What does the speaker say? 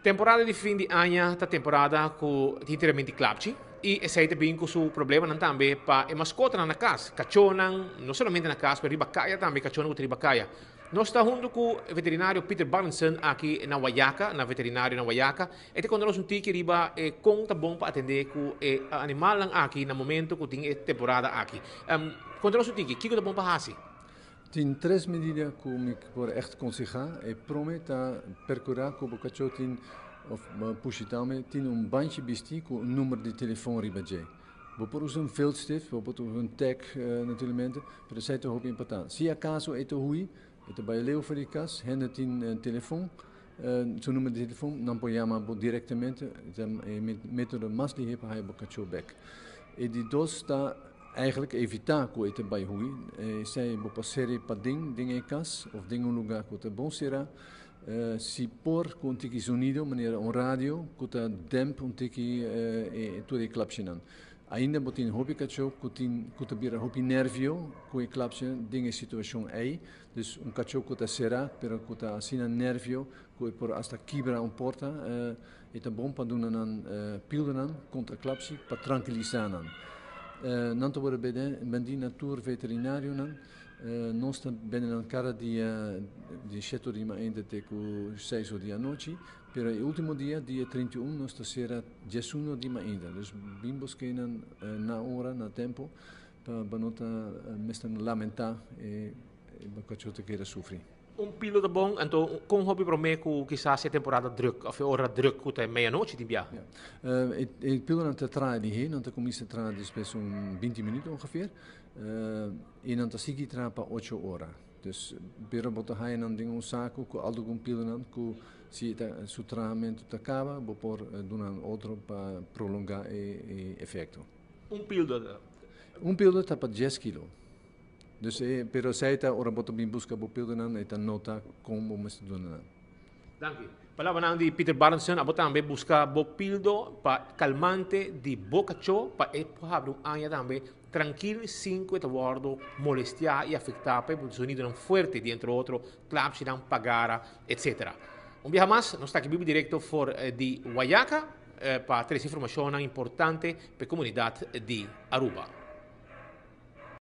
Temporada di fin di aña ta temporada ku tin tiramentu di klapchi i esei ta bin ku su problemanan tambe pa e maskotanan na kas, kachónan, no solamente na kas pero riba kaya tambe, kachónan ku ta riba kaya. Nos ta huntu ku veterinario Peter Barendsen aki na Wayaca, na veterinario na Wayaca. E ta konta nos un tiki riba e kon ta bon pa atendé ku e animalnan aki na momento ku tin e temporada aki. Konta nos un tiki, kiko ta bon pa hasi? Tin tres medida ku mi por ègt konsehá. E promé ta perkurá ku bo kachó tin, òf bo pushi tambe, tin un banchi bistí ku un number di telefòn riba dje. Bo por usa un viltstift, bo por usa un tag naturalmente, pero esei ta hopi importante. Si akaso e ta hui, e ta bai leu for di kas, hende tin telefòn, su number di telefòn, nan por yama bo direktamente. E ta e metodo mas lihé pa haña bo kachó bèk. E di dos ta Eigenlijk evitá ku e ta bai hui. Esei bo por sera e paden den e kas òf den un lugá ku ta bon será. Si por ku un tiki zonido manera un radio ku ta demp un tiki e tur e klapshinan. Ainda bo tin hopi kachó ku tin ku ta bira hopi nervio ku e klapshinan den e situashon ei. Dus un kachó ku ta será pero ku ta asina nervio ku e por asta kibra un porta E ta bon pa duna nan pildernan kontra klapsi pa trankilisá nan. Nan ta wòrdu bendí na tur veterinarionan. Nos ta bende nan kada dia di shete or di mainta te ku seis or di anochi, pero e último dia, dia 31, nos ta sera diesuno di mainta. Dus bin busk'é nan na ora, na tempo, pa no ta mester lamentá e kachó ta keda sufri. Un pilo ta bon, anto kon hopi promé ku kisas e temporada druk òf e ora druk ku ta e meianochi tin biaha? Ja. E pilonan ta traha di hei, nan ta kuminsá traha despues un binti minüt ongeveer i nan ta sigui traha pa ocho ora. Dus pero bo ta haña nan den un saku ku algun pilonan ku si ta su trahamentu ta kaba bo por duna nan otro pa prolongá e efekto. Un pildo ta? Un pildo ta pa dies kilo. Dus e, pero esei ta ora bo ta bin buska bo pildernan, e ta nota kon bo mester duna nan. Danki. Palabranan di Peter Barendsen, abo tambe buska bo pildo pa kalmante di bo kachó pa e por habri un aña tambe trankil sin ku e ta wòrdu molestiá i afektá pa e sonidonan fuerte di entre otro klapshinan, pagara, etc. Un biaha mas nos ta aki bibu direkto for di Wayaca pa trese informashonnan importante pa e komunidat di Aruba.